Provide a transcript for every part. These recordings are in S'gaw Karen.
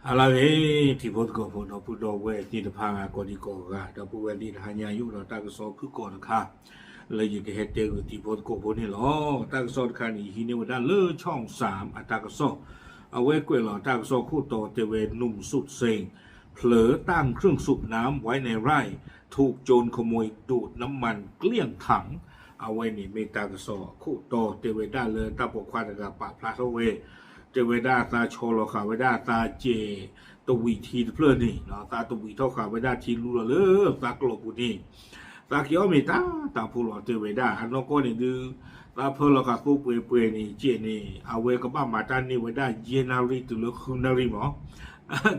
အလါဂ့ၤ ထံဖိသကိးဖိ ဒီပုၢ်ဒီဝဲၢ်သ့ၣ်တဖၣ် ကိးဒံကိးဂၤ ဒီပုၢ်ဝဲၢ်သ့ၣ်တဟါညါ ယအိၣ်ဒီးတၢ်ကစီၣ်ဖုၣ်ကိာ်တခါ လၢယကဟဲတဲဂုာ်ထံဖိသကိးဖိန့ၣ်လီၤ. တၢ်ကစီၣ်တခါန့ၣ် ယဟံးန့ၢ်ဝဲဒၣ်လၢ ช่องสาม အတၢ်ကစီၣ်, အဝဲကွဲးလီၤတၢ်ကစီၣ်ခိၣ်တီတဲဝဲ หนุ่มสุดเซ็ง เผลอตั้งเครื่องสูบน้ำไว้ในไร่ ถูกโจรขโมยดูดน้ำมันเกลี้ยงถัง အဝဲန့ၣ်မ့ၢ်တၢ်ကစီၣ်အခိၣ်တီတဲဝဲဒၣ်လၢတၢ်ပိာ်ခွါတဂၤပာ်ဖျါထီၣ်ဝဲ, တဲဝဲဒၣ်သးဆီလီၤဃာ်ဝဲဒၣ်သးစဲးတဝံးထံတဖျၢၣ်န့ၣ် သးတဝံးထီၣ်ဃာ်ဝဲဒၣ်ထံလူလီၤလၢသးကျိာ်ပူၤန့ၣ် သးက့ၤအီၣ်မ့ၤတၢ်တၢ်ဖိလီၤတဲဝဲဒၣ် အနီၢ်ကီၢ်န့ၣ်ဒုး သးဖၢလီၤဃာ်သိပှဲၤပှဲၤန့ၣ် စဲးန့ၣ် အဝဲကဘၣ်မၤတၢ်န့ၢ်ဝဲဒၣ်ယဲၢ်နၣ်ရံၣ်တုၤလၢဃုနၣ်ရံၣ်မး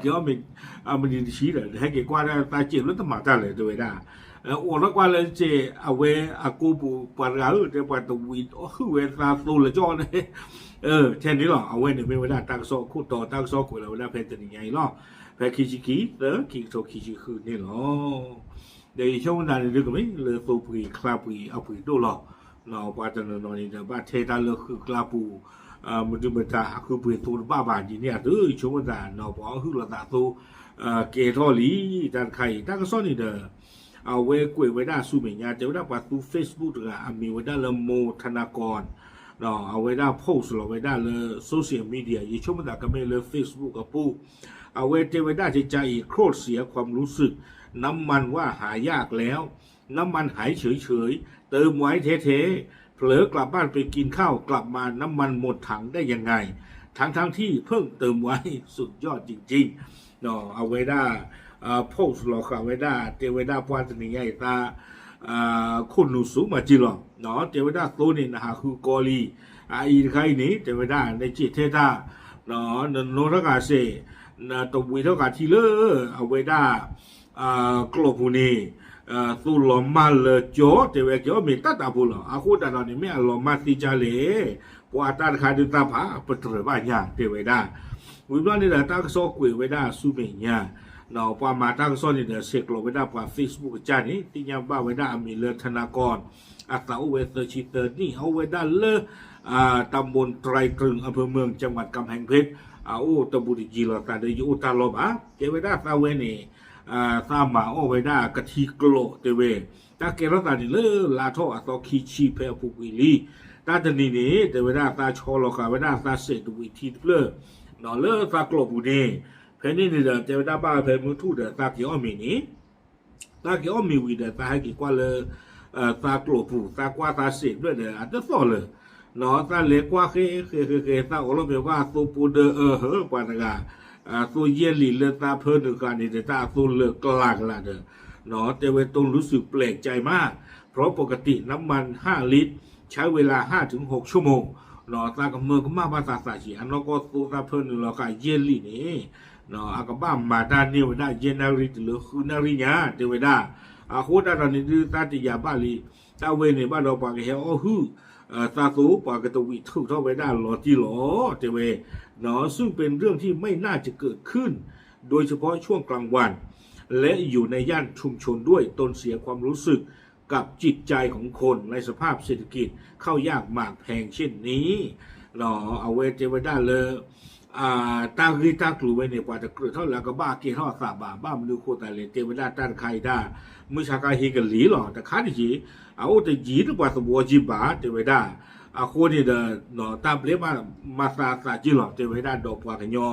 က့ၤအီၣ်မ့ၤ အမနံၤတဆံဒီး ဟဲက့ၤကွၢ်ဒၣ်သးစဲးလၢတမၤတၢ်လဲၣ်တဲဝဲဒၣ်, အိးထီၣ်ကွၢ်လၢစဲး အဝဲအကိပူၤ ပှၤတဂၤဧၢ တဲပှၤတဝံးဟုၣ်ဝဲသးသိလၢကၠီန့ၣ်, ထဲန့ၣ်လီၤ အဝဲန့ၣ်မ့ၢ်ဝဲဒၣ်တၢ်ကစီၣ်အခိၣ်တီ တၢ်ကစီၣ်ကွဲးလီၤဝဲဒၣ်ဖဲတနံၤညါအံၤလီၤ, ဖဲခံဆံခံ သၢ ခံကထိခံဆံဃုန့ၣ်လီၤ. ဒီးယဆိကမိၣ်သးန့ၣ်ဒုးကမ့ၢ်လၢသိပှ့ၤချါပှ့ၤအပှ့ၤဒိၣ်လီၤ. ပှၤတနီၤနီၤန့ၣ်ဒီးဘၣ်ထဲတၢ်လၢဃုာ်ကျါပူၤ, မနုၤမတၤဟးဃုပှ့ၤသိတဘၣ်ဘၣ်ဒ်န့ၣ်အသိး ယဆိကမိၣ်သးနီၤ ပှၤအီၣ်ဟုၣ်လီၤသးသိ ကဲထီၣ်လံ တၢ်တခါအံၤ တၢ်ကစီၣ်န့ၣ်ဒီး အဝဲကွဲးဝဲဒၣ်ဆူမဲာ်ညါ တဲဝဲဒၣ်ပှၤသူ Facebook တဂၤ အမံၤဝဲဒၣ်လၢ โม ธนากร အဝဲဒၣ် post လီၤဝဲဒၣ်လၢ social media ယဆိကမိၣ်သးကမ့ၢ်လၢ Facebook အပူၤ, အဝဲတဲဝဲဒၣ် เจ๊จาย เครียดเสียความรู้สึก น้ำมันว่าหายากแล้ว น้ำมันหายเฉยๆ เติมไว้แท้ๆ เผลอกลับบ้านไปกินข้าว กลับมาน้ำมันหมดถังได้ยังไง ทั้งๆที่เพิ่งเติมไว้ สุดยอดจริงๆ အဝဲဒၣ် post လီၤဃာ်ဝဲဒၣ် တဲဝဲဒၣ်ပှၤတနံၤညါအံၤသး ခိၣ်နူာ်စူၤမၤစၢၤလီၤ. တဲဝဲဒၣ်သိန့ၣ် နဟးဃုကီလံ, အအံၤတခါအံၤန့ၣ် တဲဝဲဒၣ် နစဲးထဲတၢ် နနီၣ်ထီၣ်ဃာ်စဲး နတဝံးထီၣ်ဃာ်ထံလၢ အဝဲဒၣ် ကျိာ်ပူၤန့ၣ် သိလီၤမၢ်လၢကၠီ တဲဝဲက့ၤအီၣ်မ့ၤတၢ်တၢ်ဖိလီၤ. အဃိသတးဒီးန့ၣ် မ့ၢ်အလီၤမၢ်သ့ကၢ်လဲၣ်, ပှၤတၢ်တခါဒုးသးဖးပတြၢၤဘၣ်ညါ တဲဝဲဒၣ်. ဝံၤဘျီန့ၣ်ဒီးတၢ်ကစီၣ်ကွဲးဝဲဒၣ်ဆူမဲာ်ညါ ပှၤမၤတၢ်ကစီၣ်န့ၣ်ဒီး ဆဲးကျိးဝဲဒၣ်ပှၤ Facebook အကစၢ်န့ၣ် သ့ၣ်ညါဘၣ်ဝဲဒၣ်အမံၤလၢ ธนากร အသးအိၣ်ဝဲသၢဆံသၢနံၣ် အအိၣ်ဝဲဒၣ်လၢ ตำบลไตรตรึง อำเภอเมือง จังหวัดกำแพงเพชร အအိၣ်တဘူးတယံၤလီၤသးဒီးယအိၣ်တၢ်လီၢ်ဘၣ်. တဲဝဲဒၣ်သးဝဲန့ၣ် သးမၤအီၣ်ဝဲဒၣ်ကထံကျိာ်တဲဝဲ, တၢ်ကဲထီၣ်သးန့ၣ်လၢလါထီၣ်အသီခံဆံဖဲအပူၤကွံာ်လံ. တၢ်တနံၤန့ၣ် တဲဝဲဒၣ်သးဆီလီၤဃာ်ဝဲဒၣ်သးစဲးတဝံးထံတဖျၢၣ် လၢသးကျိာ်ပူၤန့ၣ်, ဖဲန့ၣ်န့ၣ်ဒီး တဲဝဲဒၣ်ဘၣ်ဖဲမုၢ်ထူၣ်ဒီးသးက့ၤအီၣ်မ့ၤန့ၣ် သးက့ၤအီၣ်မ့ၤဝံၤဒီး သးဟဲက့ၤကွၢ်လၢ သးကျိာ်ပူၤ သးကွၢ်သးစဲးတဖျၢၣ်ဒီး အတသီၣ်လၢၤ, သးလဲၤကွၢ်ဃဲဃဲဃဲဃဲ သးအိးလီၤမ့ၤကွၢ်သိဖိဒီး အၢ ဟၢ ပှၤတဂၤ သိယဲၢ်လံာ်လၢသးဖၢနုာ်ဃာ်န့ၣ်ဒီး တၢ်အသိလၢာ်ကလၤကလၤဒီး တဲဝဲ ต้นรู้สึกแปลกใจมาก เพราะปกติน้ำมันห้าลิตร ใช้เวลาห้าถึงหกชั่วโมง သးကမၢကမၣ်ဘၣ်သးသးက့ၤ အနီၢ်ကီၢ်သိသးဖၢနုာ်လီၤဃာ်ယဲၢ်လံာ်န့ၣ် အကဘၣ်မၤတၢ်န့ၢ်ဝဲဒၣ်ယဲၢ်နၣ်ရံၣ်တုၤလၢဃုနၣ်ရံၣ်ညါ တဲဝဲဒၣ်. အဃိသတးဒီးန့ၣ်ဒုးသးတယာ်ဘၣ်လံ, တၢ်ဝဲန့ၣ်ဘၣ်ဒီးပှၤကဟဲအီၣ်ဟုၣ် သးသိ ပှၤကတဝံးထုးထီၣ်ဝဲဒၣ်လီၤတံၢ်လီၤ တဲဝဲ, ซึ่งเป็นเรื่องที่ไม่น่าจะเกิดขึ้น โดยเฉพาะช่วงกลางวัน และอยู่ในย่านชุมชนด้วย ตนเสียความรู้สึกกับจิตใจของคนในสภาพเศรษฐกิจข้าวยากหมากแพงเช่นนี้ အဝဲတဲဝဲဒၣ်လၢ တၢ်ဂ့ၢ်တၢ်ကျိၤဝဲန့ၣ် ပှၤတကြၢးထီၣ်လၢအကဘၣ်ကဲထီၣ်အသးဘၣ်, ဘၣ်မနုၤအဃိသတးလဲၣ် တဲဝဲဒၣ်တၢ်တခါအံၤဒၣ် မုၢ်ဆါခါဟ့ကလံၤလီၤ တခါတက့ၢ်, အအိၣ်တယံၤလၢပှၤသဘှီကံဘၣ် တဲဝဲဒၣ်, အဃိန့ၣ်ဒီး တၢ်ဘျဲးမၤသးသးက့ၢ်လီၤ တဲဝဲဒၣ်ဒီးပှၤကညီ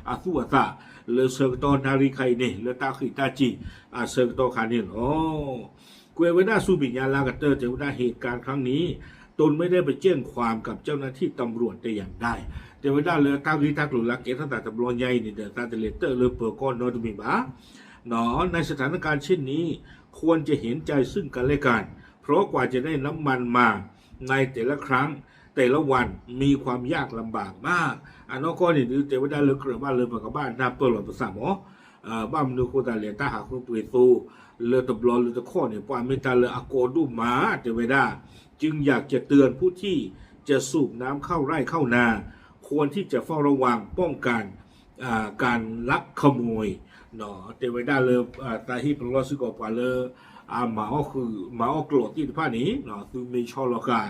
အသူၣ်အသး လၢဆၢကတီၢ်နၣ်ရံၣ်ခါအံၤန့ၣ် လၢတၢ်ဃံးတၢ်စ့ၤအဆၢကတီၢ်ခါန့ၣ်လီၤ. ကွဲးဝဲဒၣ်ဆူမဲာ်ညါလၢအကတၢၢ် တဲဝဲဒၣ် เหตุการณ์ครั้งนี้ ตนไม่ได้ไปแจ้งความกับเจ้าหน้าที่ตำรวจแต่อย่างใด တဲဝဲဒၣ်လၢတၢ်ဂ့ၢ်တၢ်ကျိၤလၢအကဲထီၣ်သးတဘျီညါအံၤန့ၣ်ဒီး သးတလဲၤတၢၣ်လၢပၢၤကီၢ်နီတမံၤဘၣ် ในสถานการณ์เช่นนี้ ควรจะเห็นใจซึ่งกันและกัน เพราะกว่าจะได้น้ำมันมาในแต่ละครั้ง แต่ละวันมีความยากลำบากมาก အနီၢ်ကီၢ်န့ၣ်ဒုး တဲဝဲဒၣ်လၢကြၢးဘၣ်လၢပကဘၣ်နၢ်ပၢၢ်လီၤပသးမး ဘၣ်မနုၤအဃိသတးလဲၣ် တၢ်ဟးဃုပှ့ၤသိ လၢတဘျီလၢတခီၣ်န့ၣ် ပှၤမ့ၢ်တၢ်လၢအကီဒိၣ်မး တဲဝဲဒၣ် จึงอยากจะเตือนผู้ที่จะสูบน้ำเข้าไร่เข้านา ควรที่จะเฝ้าระวังป้องกัน การลักขโมย တဲဝဲဒၣ်လၢ သးဟ့ၣ်ပလီၢ်စ့ၢ်ကီးပှၤလၢ အမၤအီၣ်ဃုာ် မၤအီၣ်ကျိာ်သ့ၣ်တဖၣ်န့ၣ် သုမ့ၢ်ဆီလီၤဃာ်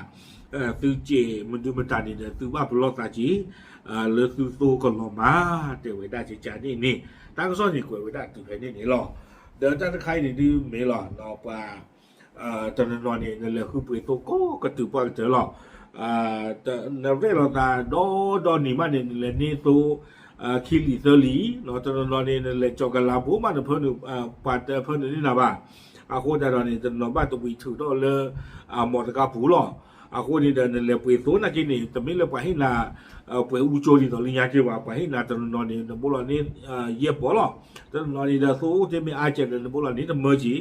သုစဲးမဒုမတၤန့ၣ်ဒီး သုဘၣ်ပလီၢ်သးက့ၤ လၢသုသိကလီၤမၢ် တဲဝဲဒၣ်ကကန့ၣ်န့ၣ် တၢ်ကစီၣ်န့ၣ်ကွဲးဝဲဒၣ်တုၤဖဲန့ၣ်န့ၣ်လီၤ. ဒီးတၢ်တခါအံၤန့ၣ်ဒုးမ့ၢ်လီၤ ပှၤ တနီၤနီၤန့ၣ် နလဲၤဃုပှ့ၤသိကိးကတုၤပှၢ်ကတၢၢ်လီၤ. နရဲၣ်လီၤသးဒီဒီနံၤမးန့ၣ် နလဲၤန့ၢ်သိ ခံလံာ်သၢလံာ်, တနီၤနီၤန့ၣ် နလဲၤကၠီၤကလၤဘိမး နဖၢနုာ် ပှၤတဖၢနုာ်န့ၢ်နၤဘၣ်. အဃိသတးဒီးန့ၣ် တနီၤဘၣ်တဝံၤထုးထီၣ်လၢ အမီၢ်တကါပူၤလီၤ. အဃိန့ၣ်ဒီး နလဲၤပှ့ၤသိနာ်က့န့ၣ် တမ့ၢ်လၢပှၤဟ့ၣ်နၤ ပှဲၤအူကၠိဒ်သိးလၢညါက့ဘၣ်. ပှၤဟ့ၣ်နၤတနီၤနီၤန့ၣ် နဘိလီၤန့ၢ် ယဲၢ်ပီၤလီၤ. တနီၤနီၤန့ၣ်ဒီး သိအိၣ်တ့ၢ်မ့ၢ်အါကဲဒီး နဘိလီၤန့ၢ်တမၢက့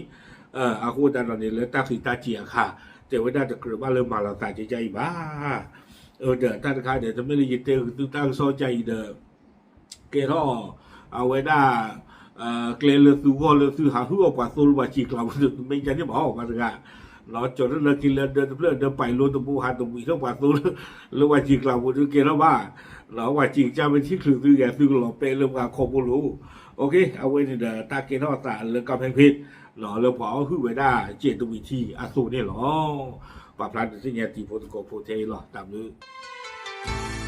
အဃိသတးဒီးန့ၣ် လၢတၢ်ဃံးတၢ်စ့ၤအခါ တဲဝဲဒၣ်တကြၢးဘၣ်လၢမၤလီၤသးကကအံၤဘၣ်. ဒီးတၢ်တခါဒီး တမ့ၢ်လၢယတဲဂုာ်သုတၢ်ကစီၣ်ကအံၤဒီး ကဲထီၣ် အဝဲဒၣ် ကျဲလၢသုဂီၢ်လၢသုဟးဟုၣ်အီၤပှၤသိလၢပှၤစံာ်ကျးပူၤဒီး တမ့ၢ်ကန့ၣ်ဘၣ် ပှၤတဂၤ ကၠီၤထီၣ်လၢခံလၢဒၢတဖျၢၣ်ဒီး ပာ်လိတဘိဟးတဝံၤထီၣ်ပှၤသိလၢ လၢပှၤစံာ်ကျးပူၤဒီး ကဲထီၣ်ဘၣ်. ပှၤစံာ်ကစၢ်မ့ၢ်ထံၣ်ချုးသုဂၤ သုကလီၤပဲလၢပှၤခီဖိလိၤ. အဝဲန့ၣ်ဒီး တၢ်ကဲထီၣ်အသးလၢကါဖဲဖ့ လၢပှၤအီၣ်ဟုၣ်ဝဲဒၣ်စဲးတဝံၤထံအသိးန့ၣ်လီၤ. ပာ်ဖျါဒုးသ့ၣ်ညါတံၤဖိသကိးဖိထဲအံၤလီၤ. တၢ်ဘျုး